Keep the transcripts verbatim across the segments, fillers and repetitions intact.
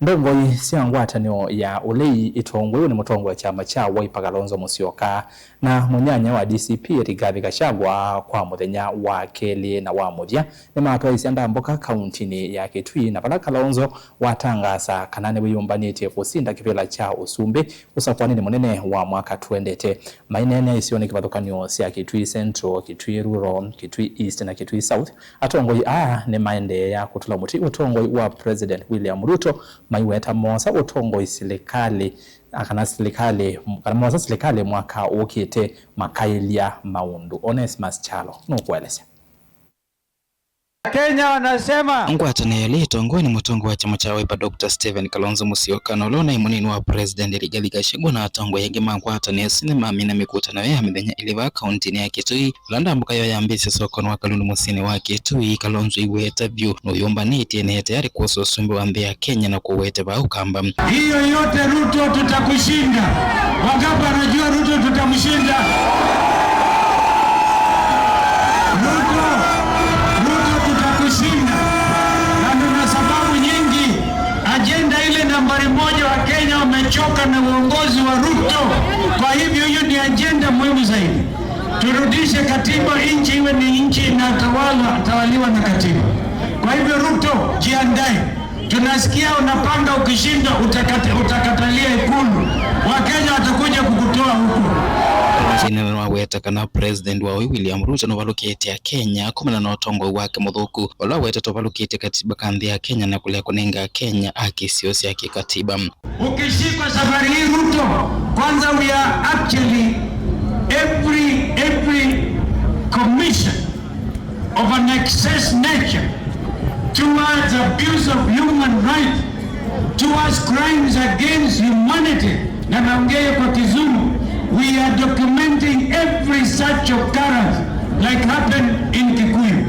Ndongoi sya ngwatanĩo ya ũlei itongoew'e nĩ mũtongoi wa kyama kya Wiper Kalonzo Musyoka na mũnyanya wa D C P Rigathi Gachagua kwa mũthenya wa kelĩ na wa mũthya nĩmatwaĩĩsya ndambũka kauntinĩ ya Kitui, na vala Kalonzo watangaasa kana nĩwĩyũmbanĩtye kũsinda kĩvĩla kya ũsumbĩ ũsakũanĩnĩ mũnene wa mwaka tũendete. Maineenea isionĩ kĩvathũkany'o sya Kitui Central, Kitui Rural, Kitui East na Kitui South, atongoi aa nĩmaendeea kũtũla mũtĩ ũtongoi wa President William Ruto, maiweta moosa ũtongoi silikalĩ, kana silikalĩ, kana moosa silikalĩ mwaka ũkĩte makaĩlya maũndũ. Onesmus Kyalo nũkũelesya. Kenya wanasema. Ngwatanĩo ĩla ĩtongoew'e nĩ mũtongoi wa kyama kya Wiper, Doctor Stephen Kalonzo Musyoka, na ũla ũnaĩ mũnini wa President Rigathi Gachagua, na atongoi angĩ ma ngwatanĩo ĩsu nĩmamina mĩkũtanĩo ya mĩthenya ĩlĩ vaa kauntinĩ ya Kitui. Vala ndambũka yoo yambĩĩsye sokonĩ wa Kalundu mũsyĩnĩ wa Kitui, Kalonzo aiweta vyũ nũyũmbanĩtye na e tayarĩ kwosa ũsumbĩ wa nthĩ ya Kenya na kũwete vaa Ũkamba. Hiyo yote Ruto, tutakushinda. Wangapi wanajua Ruto tutamshinda? Ruto, Ruto tutakushinda. Na tuna sababu nyingi. Ajenda ile nambari moja, wa Kenya wamechoka na uongozi wa Ruto. Kwa hivyo hiyo ni ajenda muhimu zaidi. Turudishe katiba, nchi iwe ni nchi inatawala, tawaliwa na katiba. Kwa hivyo Ruto, jiandae. Tunasikia unapanga ukishinda utakata-, utakatalia Ikulu. Wakenya watakuja kukutoa huko. Nĩwaweta kana President wa William Ruto nũvalũkĩte Akenya kumana na ũtongoi wake mũthũku, ũla wetete ũvalũkĩte katiba ka nthĩ ya Kenya na kũlea kũnenga Akenya haki syoo sya kĩkatiba. Ukishikwa safari hii Ruto, kwanza we are actually every, every commission of an excess nature towards abuse of human rights, towards crimes against humanity, na naongea kwa Kizungu, we are documenting every such occurrence like happened in Kikuyu,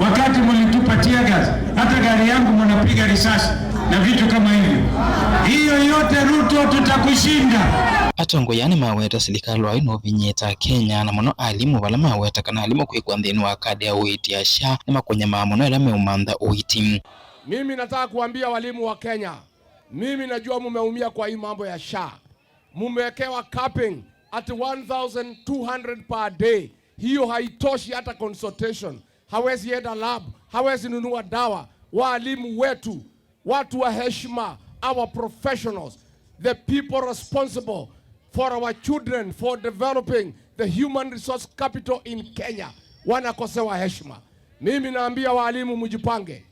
wakati mlitupa tear gas, hata gari yangu mnapiga risasi na vitu kama hivyo. Hiyo yote Ruto, tutakushinda. Atongoi aa nĩmaweta silikalĩ wa yu nũvinyĩĩte Akenya, na mũno alimũ, vala maweta kana alimũ kwĩkwa nthĩnĩ wa kadi ya ũiiti ya SHA nĩmakũnyamaa mũno ĩla meũmantha ũiiti. Mimi nataka kuambia walimu wa Kenya, mimi najua mumeumia kwa hii mambo ya SHA. Mumewekewa capping at one thousand two hundred per day. Hiyo haitoshi hata consultation. Hawezi enda lab, hawezi nunua dawa. Walimu wetu, watu wa heshima, our professionals, the people responsible for our children, for developing the human resource capital in Kenya, wanakosewa heshima. Mimi naambia walimu mjipange.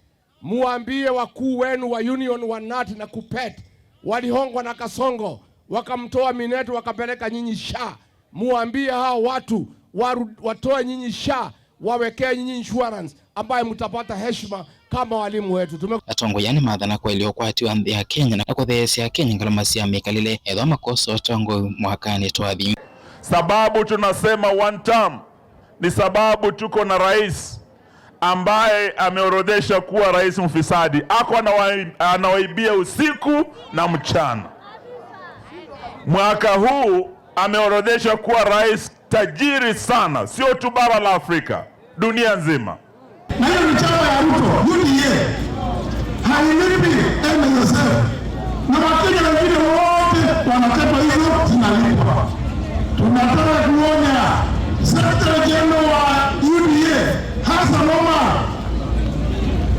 Muambie wakuu wenu wa union wa nat na kupet walihongwa na Kasongo, wakamtoa Minet, wakapeleka nyinyi SHA. Muambie hao watu waru-, watoe nyinyi SHA, wawekee nyinyi insurance ambayo mtapata heshima kama walimu wetu. Tume- Atongoi aa nĩmathana kwaĩlya ũkwati wa nthĩ ya Kenya na kũtheesya Akenya ngalama sya mĩkalĩle ethĩwa makosa ũtongoi mwakanĩ twathi. Sababu tunasema one term ni sababu tuko na rais ambaye ameorodhesha kuwa rais mfisadi. Ako anawa-, anawaibia usiku na mchana. Mwaka huu ameorodhesha kuwa rais tajiri sana, sio tu bara la Afrika, dunia nzima. Na hiyo ni chama ya Ruto, U D A. Hailipi N S S F. Na Wakenya wengine wote wanakatwa, hizo zinalipwa. Tunataka kuonya Secretary General wa U D A, Hassan Omar.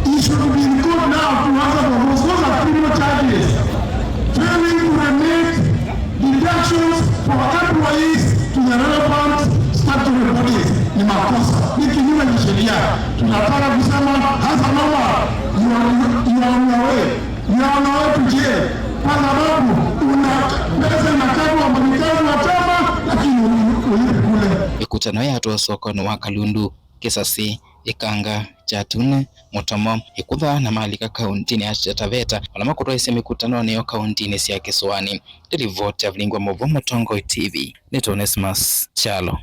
He should be in court now to answer for those. Those are criminal charges. Failing to remit deductions for employees to the relevant statutory bodies ni makosa, ni kinyume cha sheria. Tunataka kusema, Hassan Omar, you are, you are on your way. You are on your way to jail. Kwa sababu una pesa inakatwa wafanyikazi wa chama, lakini uli-, ulipi kule. Ĩkutano yatwa sokonĩ wa Kalundu, Kĩsasĩ, Ĩkanga, Kyatune, Mũtomo, Ĩkutha na malika kauntinĩ ya Taita Taveta, ala makũtwaĩsye mĩkutanonĩ yoo kauntinĩ sya Kĩsũanĩ. Nĩ livoti ya Vilingwa Mũvwa, Mũtongoi T V, nĩ Onesmus Kyalo.